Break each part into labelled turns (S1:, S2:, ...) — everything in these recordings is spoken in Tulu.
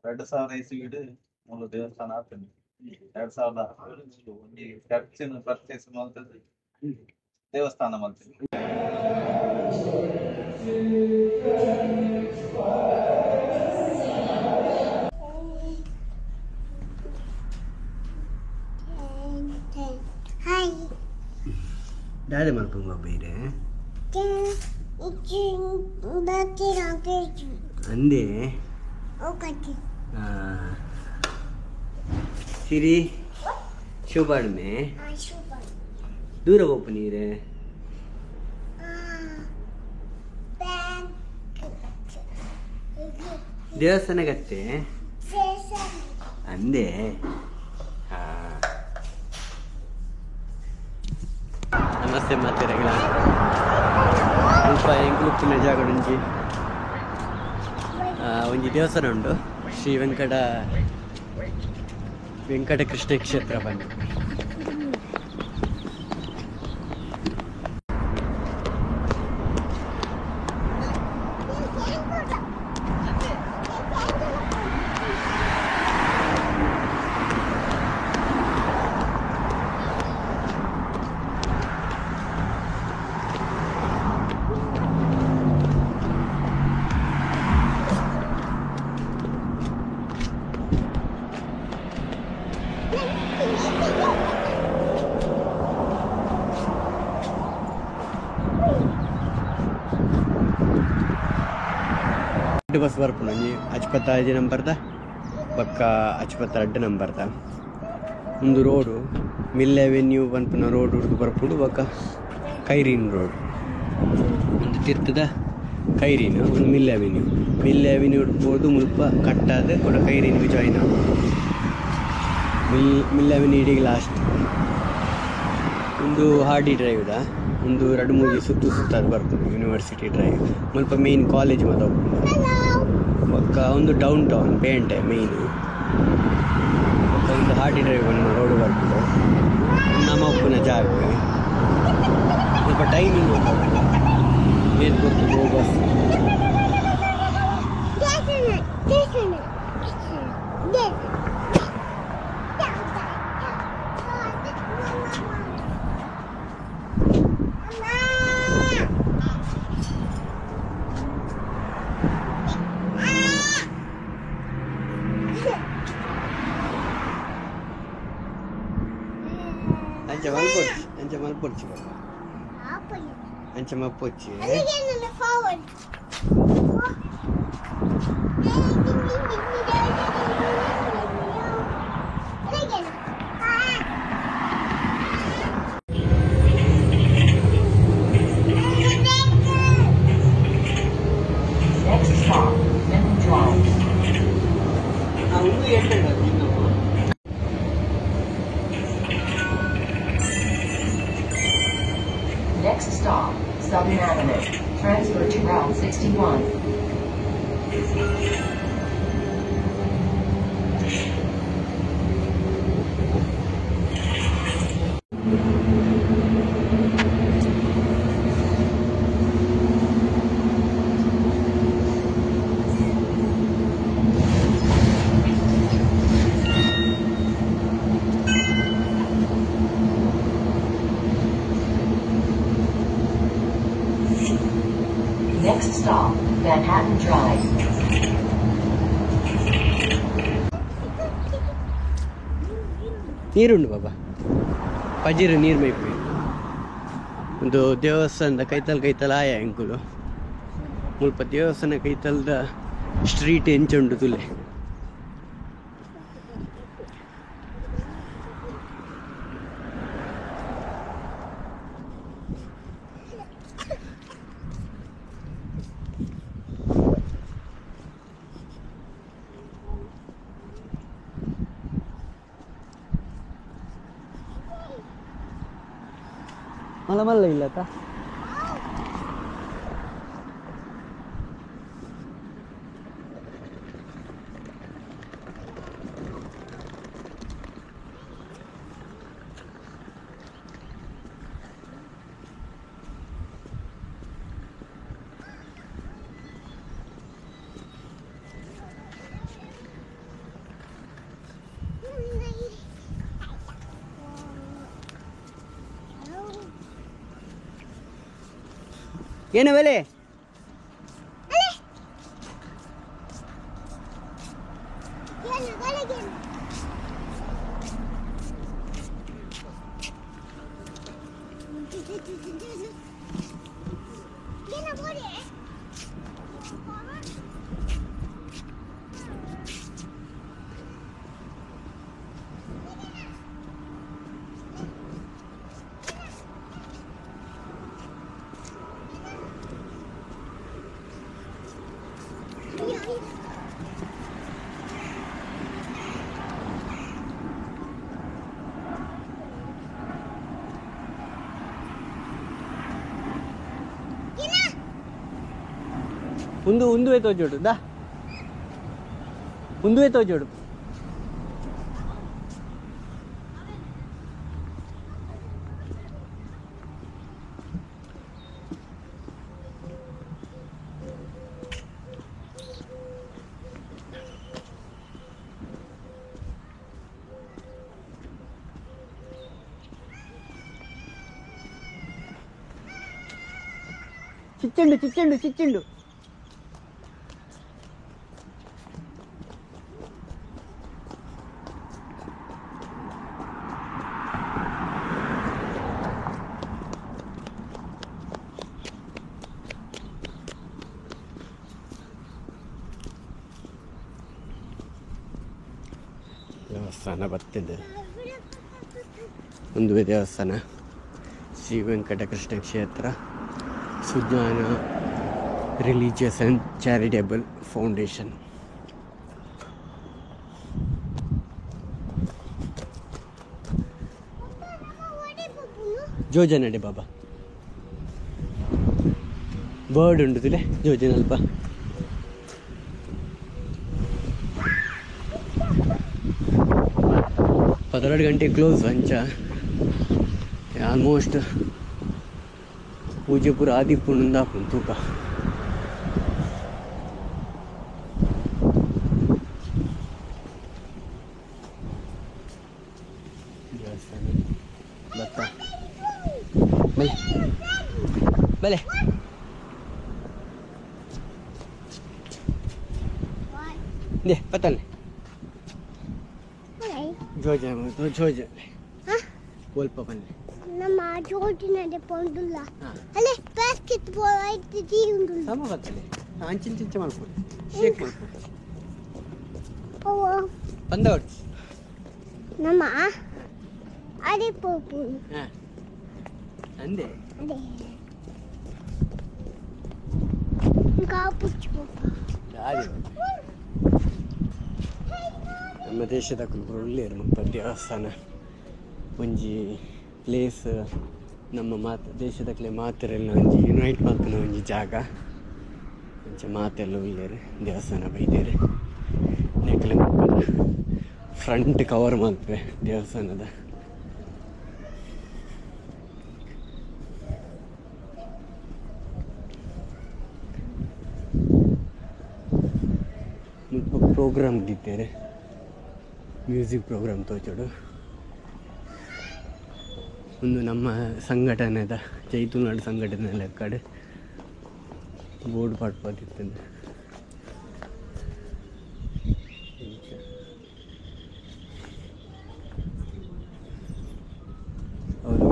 S1: 2000 ಇಸ್ವಿಡ್ ಮೂಲ ದೇವಸ್ಥಾನ ಆತುಂಡು 2000 ಒಂಜಿ ಚರ್ಚ್ ಪರ್ಚೇಸ್ ಮಲ್ತುದು ದೇವಸ್ಥಾನ ಮಲ್ತುದು.
S2: Hi.
S3: ದಾದ ಮಲ್ಪುಂಗ ಬೈರೆ ಅಂದೆ ಸಿರಿ ಶುಭಾಡ್ಮೆ ದೂರ ಪೋಪು ನೀರೆ ದೇವಸ್ಥಾನಗತ್ತೆ ಅಂದೆ. ನಮಸ್ತೆ ಮಾತಿರಗಿಲ್ಲ ಅಲ್ಪ ಎಂಕುಲುಪ್ಪಿನ ಜಾಗ ಒಂಜಿ ಒಂಜಿ ದೇವಸ್ಥಾನ ಉಂಟು, ಶ್ರೀ ವೆಂಕಟಕೃಷ್ಣ ಕ್ಷೇತ್ರ ಬನ್ನಿ. ಬಸ್ ಬರ್ಪುಂಡು ಒಂಜಿ ಅಚ್ಪತ್ತ ಐಜಿ ನಂಬರ್ದ ಬೊಕ್ಕ ಅಚ್ಪತ್ತ ರಡ್ಡ್ ನಂಬರ್ದ ಒಂದು ರೋಡು ಮಿಲ್ ಅವೆನ್ಯೂ ಪನ್ಪುನ ರೋಡ್ ಉರ್ದು ಬರ್ಪುಂಡು ಬೊಕ್ಕ ಕೈರೀನ್ ರೋಡ್ ಒಂದು ತಿರ್ತದ ಕೈರೀನ್ ಒಂದು ಮಿಲ್ ಅವೆನ್ಯೂ ಮಿಲ್ ಅವೆನ್ಯೂ ಪೋದು ಮುಲ್ಪ ಕಟ್ಟಾದ್ ಬೊಕ್ಕ ಕೈರೀನ್ಗ್ ಜಾಯಿನ್ ಆಪುಂಡು. ಮಿಲ್ ಅವೆನ್ಯೂ ಇಡೀ ಲಾಸ್ಟ್ ಒಂದು ಹಾರ್ಡಿ ಡ್ರೈವ್ ದ ಒಂದು ರಡ್ಡ್ ಮೂಜಿ ಸುತ್ತು ಸುತ್ತಾದ್ ಬರ್ಪುಂಡು ಯೂನಿವರ್ಸಿಟಿ ಡ್ರೈವ್ ಮುಲ್ಪ ಮೇನ್ ಕಾಲೇಜ್ ಮಾತ ಉಪ್ಪುಂಡು. ಬೊಕ್ಕ ಒಂದು ಡೌನ್ ಟೌನ್ ಪೇಂಟೆ ಮೇನ್ ಬೊಕ್ಕ ಒಂದು ಹಾರ್ಡಿ ಡ್ರೈವ್ ಪನ್ಪುನ ರೋಡ್ ಬರ್ಪುಂಡು. ನಮ ಉಪ್ಪುನ ಜಾಗ ಮುಲ್ಪ ಟೈಮಿಂಗ್ ಏತ್ ಪೊರ್ತುಗು ಬಸ್ ಅಂಚ ಮಲ್ಪೊಡ್ಚಿ ಅಂಚ ಮಲ್ಪೊಡ್ಚಿ ಬಾಬಾ ಅಂಚ ಮಲ್ಪೊಡ್ಚಿ.
S4: Next stop, Linden Drive.
S3: ಒಂದು ಎಡ್ಡೆ
S4: Next stop, Southern Avenue. Transfer to Route 61. Next stop, Manhattan Drive.
S3: ನೀರುಂಡು ಬಾಬಾ ಪಜಿರು ನೀರು ಮೈಪು ಒಂದು ದೇವಸ್ಥಾನದ ಕೈತಲ್ ಕೈತಲ್ ಆಯ ಎಂಕುಲು ಮುಲ್ಪ ದೇವಸ್ಥಾನ ಕೈತಲ್ದ ಸ್ಟ್ರೀಟ್ ಎಂಚುಂಡು ತುಲೆ. ಮಲ್ಲ ಮಲ್ಲ ಇಲ್ಲತ್ತ ಏನು ಬೆಲೆ ಒಂದು ಒಂದುವೆ ತೋಜೋಡು ದಾ ಒಂದುವೆ ತೋಜೋಡು ಚಿಚ್ಚಂಡು ಚಿಚ್ಚಂಡು ಚಿಚ್ಚಂಡು ದೇವಸ್ಥಾನ ಬರ್ತಿದೆ ಒಂದು ದೇವಸ್ಥಾನ Shri Venkatakrishna Kshetra Sujnana religious and charitable foundation. ಜೋಜನಡೆ Baba bird ಉಂಟು ಜೋಜನ ಅಲ್ಪ 12 ಗಂಟೆ ಕ್ಲೋಸ್ ಅಂಚ ಆಲ್ಮೋಸ್ಟ್ ಪೂಜೆ ಪೂರ ಆದಿಪ್ಪುಂಡು ಆಪುಂಡು ತೂಕ. ದೇವಸ್ಥಾನ ಬತ್ತ ಬಲೆ ಬಲೆ they ಪತ್ತನೆ ಜೋಜನ ಜೋಜನ ಒಲ್ಪ ಬನ್ನಿ
S2: ನಮ್ಮ ಜೋಜಿನಡೆ ಪೊಂಡುಲ್ಲ ಅಲ್ಲೇ ಬಾಸ್ಕೆಟ್ ಬಾಲ್ ಐತಿ ಉಂಡು
S3: ಸಮ ಬತ್ತಲೆ ಅಂಚಿನ ಚಿಂಚೆ ಮಾಡ್ಕೊಡಿ ಶೇಕ್ ಮಾಡ್ಕೊಡಿ
S2: ಓ
S3: ಬಂದವಡ್
S2: ನಮ್ಮ ಅದೇ ಪೋಪು
S3: ಹಾ ಅಂದೆ
S2: ಅದೇ ಕಾಪುಚ್ಚು ಪೋಪ
S3: ದಾರಿ. ನಮ್ಮ ದೇಶದ ಕುಲ್ಪುರುಳ್ಳೇರು ಮುಲ್ಪ ದೇವಸ್ಥಾನ ಒಂಜಿ ಪ್ಲೇಸ್ ನಮ್ಮ ಮಾತು ದೇಶದಕ್ಲೆ ಮಾತೆರೆಲ್ಲ ಒಂಜಿ ಯುನೈಟ್ ಮಲ್ಪುನ ಒಂಜಿ ಜಾಗ ಅಂಚ ಮಾತೆಲ್ಲ ಉಲ್ಲೇರು ದೇವಸ್ಥಾನ ಬೈದೇರು ನೆಕ್ಲೆ ಫ್ರಂಟ್ ಕವರ್ ಮಲ್ಪೆ ದೇವಸ್ಥಾನದ. ಮುಲ್ಪ ಪ್ರೋಗ್ರಾಮ್ ದಿತ್ತೇರೆ ಮ್ಯೂಸಿಕ್ ಪ್ರೋಗ್ರಾಮ್ ತೋಚೋಡು. ಒಂದು ನಮ್ಮ ಸಂಘಟನೆದ ಜೈ ತುಳುನಾಡು ಸಂಘಟನೆ ಲೆಕ್ಕಡ್ ಬೋರ್ಡ್ ಪಾಡ್ಪಾದಿತ್ತಂದು. ಅವರು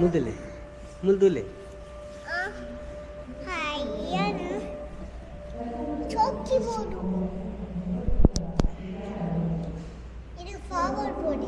S3: ಮುದುಲೆ ಮುದುಲೆ
S2: ಚೌಕಿ ಬೋರ್ಡು ಇದು ಫಾರ್ವರ್ಡ್ ಬೋರ್ಡ್.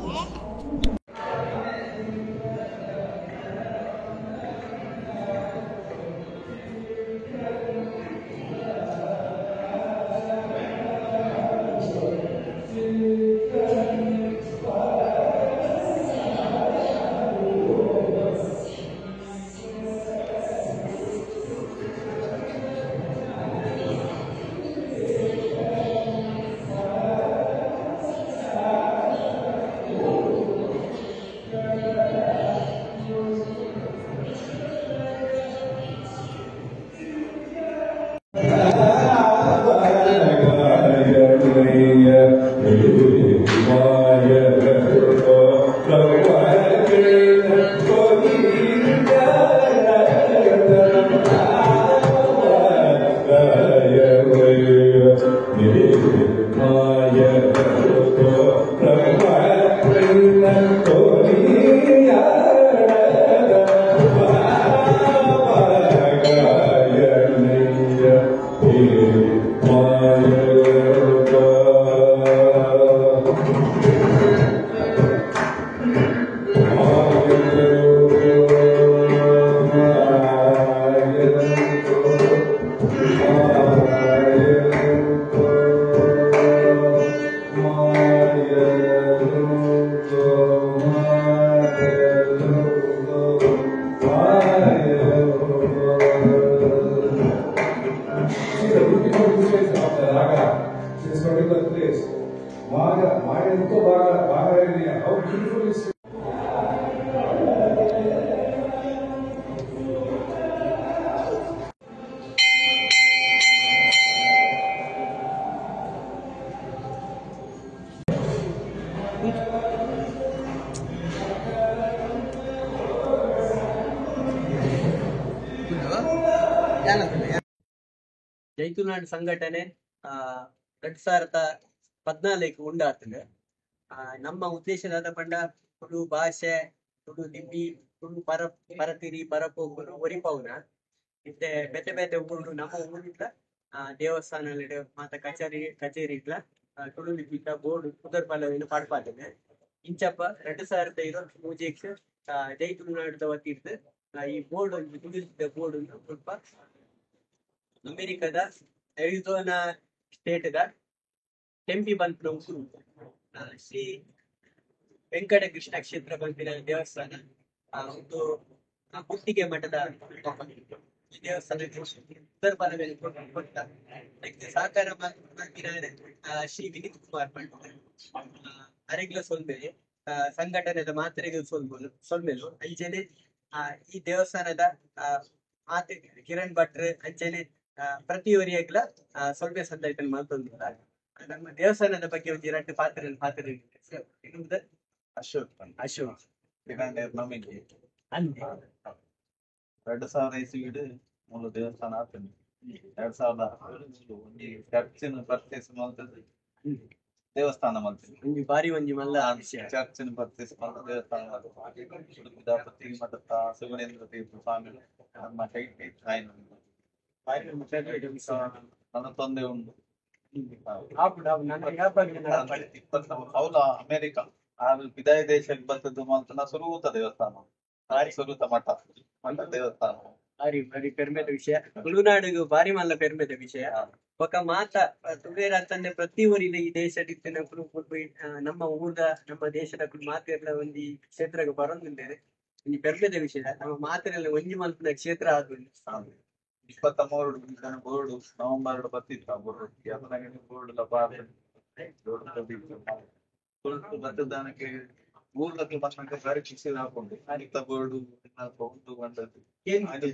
S3: ಜೈತುನಾಡ್ ಸಂಘಟನೆ 2014 ಉಂಡಾತಂಡ್. ನಮ್ಮ ಉದ್ದೇಶದಾದ ಪಂಡ ತುಳು ಭಾಷೆ, ತುಳು ಲಿಪಿ, ತುಳು ಪರತಿರಿ ಪರಪೋಕುನು ಒರಿಪವುನ ಇತ್ತೆ ಬೇತೆ ಬೇತೆ ಊರುಡು ನಮ್ಮ ಊರುಡ್ಲ ದೇವಸ್ಥಾನ ಮಾತ ಕಚೇರಿ ಇಡ್ಲ ತುಳು ಲಿಪಿತ ಬೋರ್ಡ್ ಪುದರ್ ಪಲವೆನ್ ಪಾಡ್ಪಾತಂಡ್. ಇಂಚಪ್ಪ 2023 ಜೈ ತುಳುನಾಡ್ದ ವತಿರ್ದ್ ಈ ಬೋರ್ಡ್ ಒಂಜಿ ತುಳು ಲಿಪಿತ ಬೋರ್ಡ್ ಸ್ವಲ್ಪ ಅಮೆರಿಕದ ಅರಿಜೋನಾ ಸ್ಟೇಟ್ the Tempe ಪನ್ಪಿನ ಊರು ಶ್ರೀ ವೆಂಕಟಕೃಷ್ಣ ಕ್ಷೇತ್ರ ಪನ್ಪಿನ ದೇವಸ್ಥಾನ, ಒಂದು ಪುತ್ತಿಗೆ ಮಠದ ದೇವಸ್ಥಾನ ಉತ್ತರ ಪಲವೆನ್ ಕೊಟ್ಟ ಸಹಕಾರ ಪನ್ಪಿನ ಶ್ರೀ ವಿನೀತ್ ಕುಮಾರ್ ಪಂಡ ಅರೆಗ್ಲ ಸೊಲ್ಮೆಲೆ ಸಂಘಟನೆದ ಮಾತ್ರೆಗೆ ಸೊಲ್ಮೆಲು ಅಂಚನೆ ಈ ದೇವಸ್ಥಾನದ ಮಾತೆ ಕಿರಣ್ ಭಟ್ರು ಅಂಚನೆ ಪ್ರತಿಯೊರಿಯಗ್ಲ ಸೊಲ್ಮೆ ಸಂದಾಯ್ತನ್ ಮಾತೊಂದು ನಮ್ಮ ದೇವಸ್ಥಾನದ ಬಗ್ಗೆ ಒಂಜಿ ರಡ್ಡ್ ಪಾತ್ರ ಪಾತ್ರ
S1: ಅಶೋಕ್
S3: ಅಶೋಕ್
S1: ನಮಗೆ 2000 ಇಸ್ವಿಡ್ ಮೂಲ ದೇವಸ್ಥಾನ ಆತಂಡ್. 2010 ಒಂಜಿ ಚರ್ಚಿನ ಪರ್ಚೇಸ್ ಮಲ್ತದ್ ದೇವಸ್ಥಾನ ಮಲ್ತದ್.
S3: ಒಂಜಿ ಬಾರಿ ಒಂಜಿ ಮಲ್ಲ
S1: ಚರ್ಚಿನ ಪರ್ಚೇಸ್ ಮಲ್ತ ದೇವಸ್ಥಾನ ಮಲ್ತದ್. ಉಡುಪಿದ ಪತ್ತಿಗೆ ಮಠದ ಸುಗುಣೇಂದ್ರ ತೀರ್ಥ ಸ್ವಾಮಿ ನಮ್ಮ ನನ್ನ ತೊಂದರೆ ಉಂಟು. ಅವಲ ಅಮೆರಿಕ ವಿದಾಯ ದೇಶಕ್ಕೆ ಬರ್ತದ್ದು ಮಲ್ತನ ಸುರೂತ ದೇವಸ್ಥಾನ, ಸುರೂತ ಮಠ ಮಠ ದೇವಸ್ಥಾನ
S3: ಬಾರಿ ಬಾರಿ ಪೆರ್ಮೆದ ವಿಷಯ. ತುಳುನಾಡಿಗೆ ಬಾರಿ ಮಲ್ಲ ಪೆರ್ಮೆದ ವಿಷಯ. ಬೊಕ ಮಾತ ತುಳುವೆರ್ ಅಂತಂದೆ ಪ್ರತಿ ಊರಿನ ಈ ದೇಶ ನಮ್ಮ ಊರ್ದ ನಮ್ಮ ದೇಶದ ಮಾತೆರ್ಲ ಒಂಜಿ ಕ್ಷೇತ್ರಗ್ ಬರೊಂದುಲ್ಲೆರ್. ಒಂಜಿ ಪೆರ್ಮೆದ ವಿಷಯ. ನಮ್ಮ ಮಾತೆರೆಲ್ಲ ಒಂಜಿ ಮಲ್ಪುನ ಕ್ಷೇತ್ರ ಆದುಂಡು.
S1: 23 ಬೋರ್ಡ್ ನವೆಂಬರ್ ಬತ್ತಿತ್ತ ಬೋರ್ಡ್ ಬೋರ್ಡ್ ಬತ್ತದಾನಕ್ಕೆ ಊರ್ದಕ್ಕೆ ಬಂದಾಗ ಬಾರಿ ಖುಷಿ ಹಾಕೊಂಡು ಇತ್ತ ಬೋರ್ಡ್ ಉಂಟು ಬಂದದ್ದು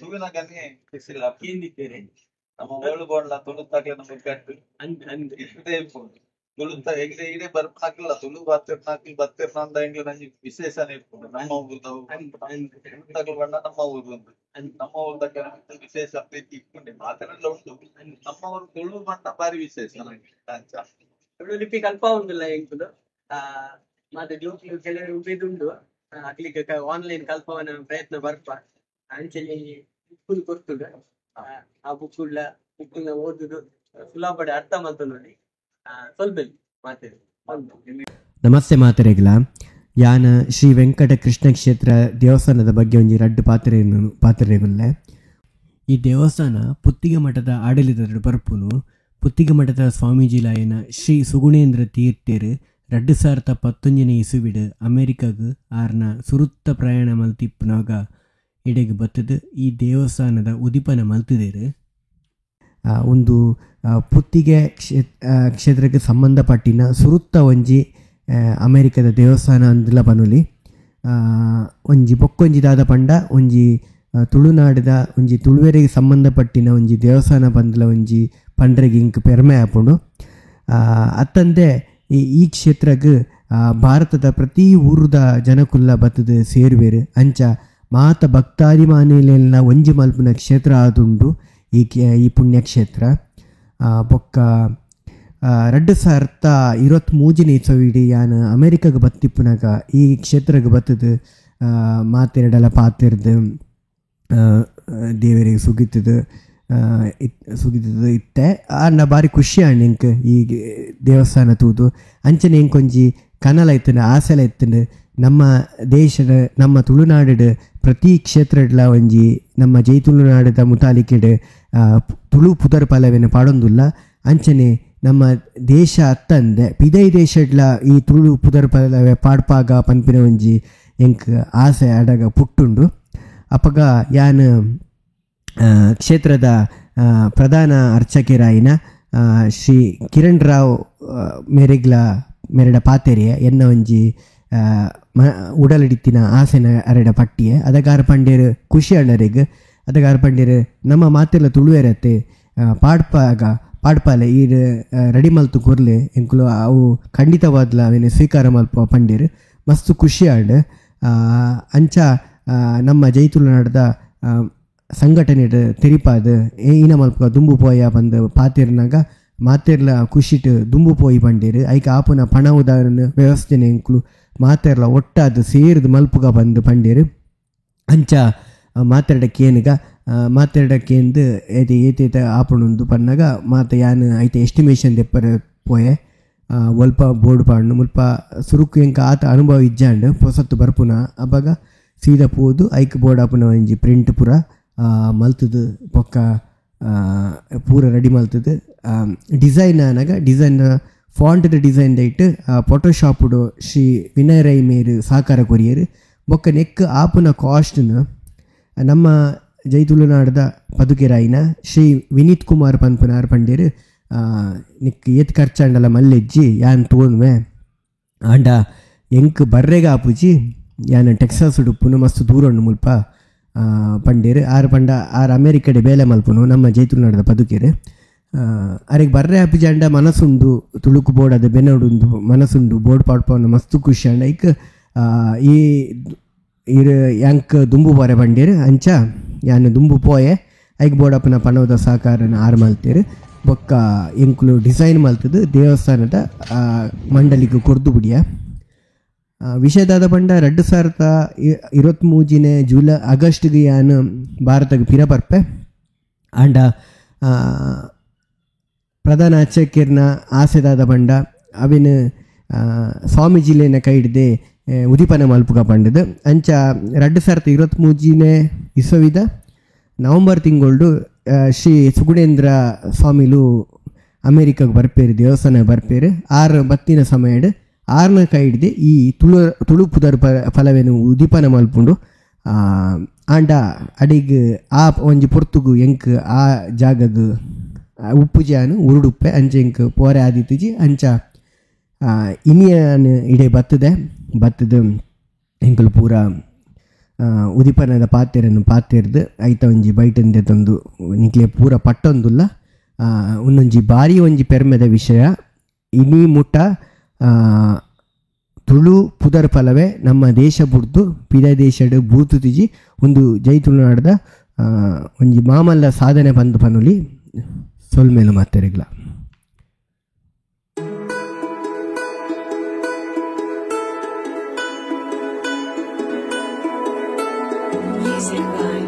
S1: ತುಳುನಾಗನೆ ಖುಷಿ
S3: ಕೇಂದಿದ್ದೇನೆ.
S1: ನಮ್ಮ ಓಳು ಬೋರ್ಡ್ಲ ತುಳುತ್ತಾಗ್ಲೆ ನಮಗೆ ಕಟ್ಟು ಇಷ್ಟೇ ಇಪ್ಪುಂಡು. ತುಳುತ್ತ ಹೆಂಗೆ ಇಡೇ ಬರ್ಪನಾಕ್ಲ ತುಳು ಬತ್ತಿರ್ನಾಕ್ಲು ಬತ್ತಿರ್ನ ಹೆಂಗ್ಲ ನಂಗೆ ವಿಶೇಷನೇ ಇಪ್ಪುಂಡು. ನಮ್ಮ ಊರ್ದವು ತುಳುತ್ತಾಗ್ಲು ಬಣ್ಣ ನಮ್ಮ ಊರು ಉಂಟು. ನಮ್ಮ ಊರ್ದಕ್ಕೆ ವಿಶೇಷ ಪ್ರೀತಿ ಇಪ್ಪುಂಡೆ ಮಾತೆಲ್ಲ ಉಂಟು. ನಮ್ಮ ಊರು ತುಳು ಬಣ್ಣ ಬಾರಿ ವಿಶೇಷ ನಂಗೆ.
S3: ತುಳು ಲಿಪಿ ಕಲ್ಪ ಉಂಡುಲ್ಲ ಎಂಕುಲು ಮಾತ ಜೋಕ್ಲು ಕೆಲವರು ಉಬ್ಬಿದುಂಡು. ಅಕ್ಲಿಗೆ ಆನ್ಲೈನ್ ಕಲ್ಪವನ ಪ್ರಯತ್ನ ಬರ್ಪ ಅಂಚನೆ ಬುಕ್ಕುಲು ಕೊರ್ತುಂಡು ಆ ಬುಕ್ಕುಲ ಬುಕ್ಕುನ ಓದುದು ಸುಲಭ ಅರ್ಥ ಮಲ್ತು ನೋಡಿ ಸ್ವಲ್ಪ ಮಾತಾಡಿ.
S5: ನಮಸ್ತೆ ಮಾತರೆಗ್ಲ ಯಾನ ಶ್ರೀ ವೆಂಕಟ ಕೃಷ್ಣ ಕ್ಷೇತ್ರ ದೇವಸ್ಥಾನದ ಬಗ್ಗೆ ಒಂಜಿ ರಡ್ಡು ಪಾತ್ರೆಗುಲ್ಲೆ. ಈ ದೇವಸ್ಥಾನ ಪುತ್ತಿಗೆ ಮಠದ ಆಡಳಿತದ ಬರ್ಪುನು. ಪುತ್ತಿಗೆ ಮಠದ ಸ್ವಾಮೀಜಿಲಾಯನ ಶ್ರೀ ಸುಗುಣೇಂದ್ರ ತೀರ್ಥರು 2019 ಇಸುವಿಡು ಅಮೆರಿಕಾಗ್ ಆರ್ನ ಸುರುತ್ತ ಪ್ರಯಾಣ ಮಲ್ತಿಪ್ಪುನಾಗ ಇಡೆಗ್ ಬತ್ತದು ಈ ದೇವಸ್ಥಾನದ ಉದಿಪನ ಮಲ್ತಿದೇರು. ಒಂದು ಪುತ್ತಿಗೆ ಕ್ಷೇತ್ರಕ್ಕೆ ಸಂಬಂಧಪಟ್ಟಿನ ಸುರುತ್ತ ಒಂಜಿ ಅಮೆರಿಕದ ದೇವಸ್ಥಾನ ಅಂದಲ ಪನುಲಿ. ಒಂಜಿ ಬೊಕ್ಕೊಂಜಿ ದಾದ ಪಂಡ ಒಂಜಿ ತುಳುನಾಡಿದ ಒಂಜಿ ತುಳುವೆರಿಗೆ ಸಂಬಂಧಪಟ್ಟಿನ ಒಂಜಿ ದೇವಸ್ಥಾನ ಬಂದಲ ಒಂಜಿ ಪಂಡ್ರೆಗೆ ಇಂಕ್ ಪೆರ್ಮೆ ಆಪುಂಡು. ಅತ್ತಂದೆ ಈ ಕ್ಷೇತ್ರಗ್ ಭಾರತದ ಪ್ರತಿ ಊರುದ ಜನಕುಲ್ಲ ಬತ್ತದ ಸೇರುವೆರು. ಅಂಚ ಮಾತ ಭಕ್ತಾಭಿಮಾನಿಲೆಲ್ಲ ಒಂಜಿ ಮಲ್ಪುನ ಕ್ಷೇತ್ರ ಆದುಂಡು ಈ ಪುಣ್ಯಕ್ಷೇತ್ರ. ಬೊಕ್ಕ 2023 ಇಸವಿಡಿ ಯಾನ್ ಅಮೆರಿಕಾಗ್ ಬತ್ತಿಪ್ಪುನಾಗ ಈ ಕ್ಷೇತ್ರಗ್ ಬತ್ತದು ಮಾತೆರಡಲ ಪಾತೆರ್ದು ದೇವರಿಗೆ ಸುಗಿತದು ಸುಗಿತದು ಇತ್ತೆ. ಆಂಡ ಬಾರಿ ಖುಷಿ ಆಂಡ್ ಎಂಕ್ ಈ ದೇವಸ್ಥಾನ ತೂದು. ಅಂಚನೆ ಎಂಕೊಂಜಿ ಕನಲ ಇತ್ತಂಡು, ಆಸೆಲ ಇತ್ತಂಡು ನಮ್ಮ ದೇಶದ ನಮ್ಮ ತುಳುನಾಡು ಪ್ರತಿ ಕ್ಷೇತ್ರಡ್ಲ ಒಂಜಿ ನಮ್ಮ ಜೈ ತುಳುನಾಡದ ಮುತಾಲಿಕೆಡ್ ತುಳು ಪುದರ್ ಪಲವೆನ ಪಾಡೊಂದುಲ್ಲ. ಅಂಚನೆ ನಮ್ಮ ದೇಶ ಅತ್ತಂದೆ ಪಿದೈ ದೇಶಡ್ಲ ಈ ತುಳು ಪುದರ್ ಪಲವೆ ಪಾಡ್ಪಾಗ ಪನ್ಪಿನ ಒಂಜಿ ಎಂಕ್ ಆಸೆ ಅಡಗ ಪುಟ್ಟುಂಡು. ಅಪಗ ಯಾನ್ ಕ್ಷೇತ್ರದ ಪ್ರಧಾನ ಅರ್ಚಕರಾಯಿನ ಶ್ರೀ ಕಿರಣ್ ರಾವ್ ಮೇರೆಗ್ಲ ಮೇರೆಡ ಪಾತೆರಿಯ ಎನ್ನ ಒಂಜಿ ಉಡಲಡಿತ್ತಿನ ಆಸೆನ ಅರೆಡ ಪಟ್ಟಿಯೆ. ಅದಗಾರ ಪಂಡೇರು ಖುಷಿ ಅಣ್ಣರಿಗೆ ಅದಗಾರ ಪಂಡೇರು ನಮ್ಮ ಮಾತೆಲ್ಲ ತುಳುವೆರತ್ತೆ ಪಾಡ್ಪಾಗ ಪಾಡ್ಪಾಲೆ ಈ ರೆಡಿ ಮಲ್ತು ಕೊರ್ಲೆ ಎಂಕುಲು ಅವು ಖಂಡಿತವಾದ್ಲ ಅವೇನು ಸ್ವೀಕಾರ ಮಲ್ಪ ಪಂಡೇರು ಮಸ್ತ್ ಖುಷಿ ಆಂಡ್. ಅಂಚ ನಮ್ಮ ಜೈ ತುಳುನಾಡದ ಸಂಘಟನೆ ತೆರಿಪಾದ ಈನ ಮಲ್ಪ ದುಂಬು ಪೋಯ ಬಂದು ಪಾತೆರ್ನಾಗ ಮಾತೆರ್ಲ ಖುಷಿಟ್ ದುಂಬು ಪೋಯಿ ಬಂಡೇರು. ಐಕ ಆಪುನ ಪಣ ಉದಾಹರಣೆ ವ್ಯವಸ್ಥೆನೆ ಎಂಕುಲು ಮಾತೆರ್ಲ ಒಟ್ಟಾದ ಸೇರಿದ ಮಲ್ಪುಗ ಬಂದು ಪಂಡೇರು. ಅಂಚ ಮಾತೆರಡ ಕೇನುಗ ಮಾತೆರಡ ಕೇಂದು ಏತೆ ಏತೇತ ಆಪುಣುಂದು ಪನ್ನಾಗ ಮಾತ ಯಾನ್ ಐತೆ ಎಸ್ಟಿಮೇಷನ್ ದೆಪ್ಪರ ಪೋಯೆ ಒಲ್ಪ ಬೋರ್ಡ್ ಪಾಡ್ನು ಮುಲ್ಪ ಸುರುಕು ಎಂಕ ಆತ ಅನುಭವ ಇಜ್ಜಾಂಡ್ ಪೊಸತ್ತು ಬರ್ಪುನ ಅಬ್ಬಗ ಸೀದಾ ಪೋದು ಐಕ್ ಬೋರ್ಡ್ ಆಪುನ ಒಂಜಿ ಪ್ರಿಂಟ್ ಪೂರ ಮಲ್ತದು ಬೊಕ್ಕ ಪೂರ ರೆಡಿ ಮಲ್ತದು ಡಿಸೈನ್ ಆನಾಗ ಡಿಸೈನ್ ಫಾಂಟ್ದ ಡಿಸೈನ್ ದೈಟ್ ಫೋಟೋಶಾಪುಡು ಶ್ರೀ ವಿನಯ್ ರೈ ಮೇರು ಸಹಕಾರ ಕೊರಿಯರು. ಬೊಕ್ಕ ನೆಕ್ ಆಪುನ ಕಾಸ್ಟ್ನ ನಮ್ಮ ಜೈ ತುಳುನಾಡದ ಪದುಕೆರಾಯಿನ ಶ್ರೀ ವಿನೀತ್ ಕುಮಾರ್ ಪನ್ಪುನಾರ್ ಪಂಡೇರು ನಿಕ್ ಏತ್ ಖರ್ಚಾಂಡಲ ಮಲ್ಲೆಜ್ಜಿ ಯಾನ್ ತೋನ್ವೆ ಆಂಡ ಎಂಕ್ ಬರ್ರೆಗ ಆಪುಜಿ ಯಾನ್ ಟೆಕ್ಸಾಸ್ ಉಡುಪುನು ಮಸ್ತ್ ದೂರ ಉಂಡು ಮುಲ್ಪ ಪಂಡೇರು. ಆರು ಪಂಡ ಆರು ಅಮೇರಿಕಡೆ ಬೇಲೆ ಮಲ್ಪುನು ನಮ್ಮ ಜೈ ತುಳುನಾಡದ ಪದುಕೆರು. ಅರೆಗ್ ಬರ್ರೆ ಆಪುಜಿ ಅಂಡ ಮನಸ್ಸುಂಡು ತುಳುಕು ಬೋರ್ಡ್ ಅದು ಬೆನ್ನೋಡುಂಡು ಮನಸ್ಸುಂಡು ಬೋರ್ಡ್ ಪಾಡ್ಪವನ ಮಸ್ತ್ ಖುಷಿ ಅಂಡ ಐಕ್ ಈ ಇರು ಯಾಂಕ್ ದುಂಬು ಪೋರೆ ಪಂಡೇರು. ಅಂಚ ಯಾನ್ ದುಂಬು ಪೋಯೆ ಐಕ್ ಬೋರ್ಡ್ ಅಪ್ಪನ ಪಣವದ ಸಹಕಾರನ ಆರು ಮಲ್ತೇರು. ಬೊಕ್ಕ ಎಂಕುಲು ಡಿಸೈನ್ ಮಲ್ತದು ದೇವಸ್ಥಾನದ ಮಂಡಲಿಗೆ ಕೊರ್ದು ಬುಡಿಯ. ವಿಷಯದಾದ ಪಂಡ 2023 ಜುಲೈ ಆಗಸ್ಟ್ಗೆ ಯಾನ್ ಭಾರತಕ್ಕೆ ಪಿರ ಬರ್ಪೆ. ಆಂಡ ಪ್ರಧಾನ ಅರ್ಚಕರ್ನ ಆಸೆದಾದ ಪಂಡ ಅವಿನ ಸ್ವಾಮೀಜಿಲೇನ ಕೈ ಹಿಡ್ದೆ ಉದಿಪನ ಮಲ್ಪುಗ ಪಂಡದು. ಅಂಚ 2023 ಇಸವಿದ ನವಂಬರ್ ತಿಂಗಳು ಶ್ರೀ ಸುಗುಣೇಂದ್ರ ಸ್ವಾಮಿಲು ಅಮೇರಿಕಾಗೆ ಬರ್ಪೇರು, ದೇವಸ್ಥಾನ ಬರ್ಪೇರು. ಆರು ಬತ್ತಿನ ಸಮಯಡ್ ಆರ್ನ ಕೈ ಹಿಡ್ದೆ ಈ ತುಳು ತುಳು ಪುದರ್ ಫಲವೇನು ಉದಿಪನ ಮಲ್ಪುಂಡು. ಆಂಡ ಅಡಿಗ್ ಆ ಒಂಜಿ ಪೊರ್ತುಗು ಎಂಕ್ ಆ ಜಾಗಗ್ ಉಪ್ಪುಜಾನು ಉರುಡುಪ್ಪೆ ಅಂಚ ಎಂಕ್ ಪೋರೆ ಆದಿತ್ತುಜಿ. ಅಂಚ ಇನಿಯನ್ ಇಡೆ ಬತ್ತದೆ ಬತ್ತದು ಎಂಕುಲು ಪೂರ ಉದಿಪನದ ಪಾತೆರನ್ನು ಪಾತೆರ್ದು ಐತ ಒಂಜಿ ಬೈಟಂದೆ ತಂದು ನಿಕ್ಲೆ ಪೂರ ಪಟ್ಟೊಂದುಲ್ಲ. ಒಂದೊಂಜಿ ಬಾರಿ ಒಂಜಿ ಪೆರ್ಮೆದ ವಿಷಯ. ಇನಿ ಮುಟ್ಟ ತುಳು ಪುದರ್ ಫಲವೇ ನಮ್ಮ ದೇಶ ಬುಡ್ದು ಪಿದ ದೇಶಡ್ ಬೂತುತಿಜಿ ಒಂದು ಜೈ ತುಳುನಾಡದ ಒಂಜಿ ಮಾಮಲ್ಲ ಸಾಧನೆ ಬಂದು ಪನುಲಿ ಸೊಲ್ಮೇಲು ಮಾತೆರೆಗ್ಲ.
S4: Music by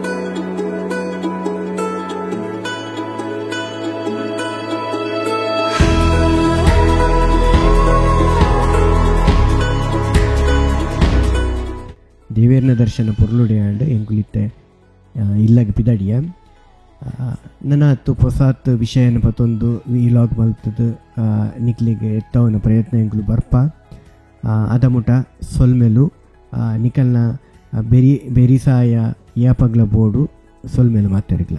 S5: ದೇವೇರ್ನ ದರ್ಶನ ಪೊರ್ಲುಡೆ ಆಂಡ್. ಎಂಕುಲಿತ್ತೆ ಇಲ್ಲಗ್ ಪಿದಡಿಯ. ನನಾತ್ ಪೊಸಾತ್ ವಿಷಯನ ಪತೊಂದು ವೀಲಾಗ್ ಮಲ್ತುದು ನಿಕ್ಲೆಗ್ ಎತ್ತವನ ಪ್ರಯತ್ನ ಎಂಕುಲು ಬರ್ಪ. ಅದಮುಟ ಸೊಲ್ಮೆಲು. ನಿಕಲ್ನ ಬೆರಿ ಬೆರಿಸಾಯ ಯಾಪಗ್ಲ ಬೋಡು. ಸೊಲ್ಮೆಲು ಮಾತೆರ್ಗ್ಲ.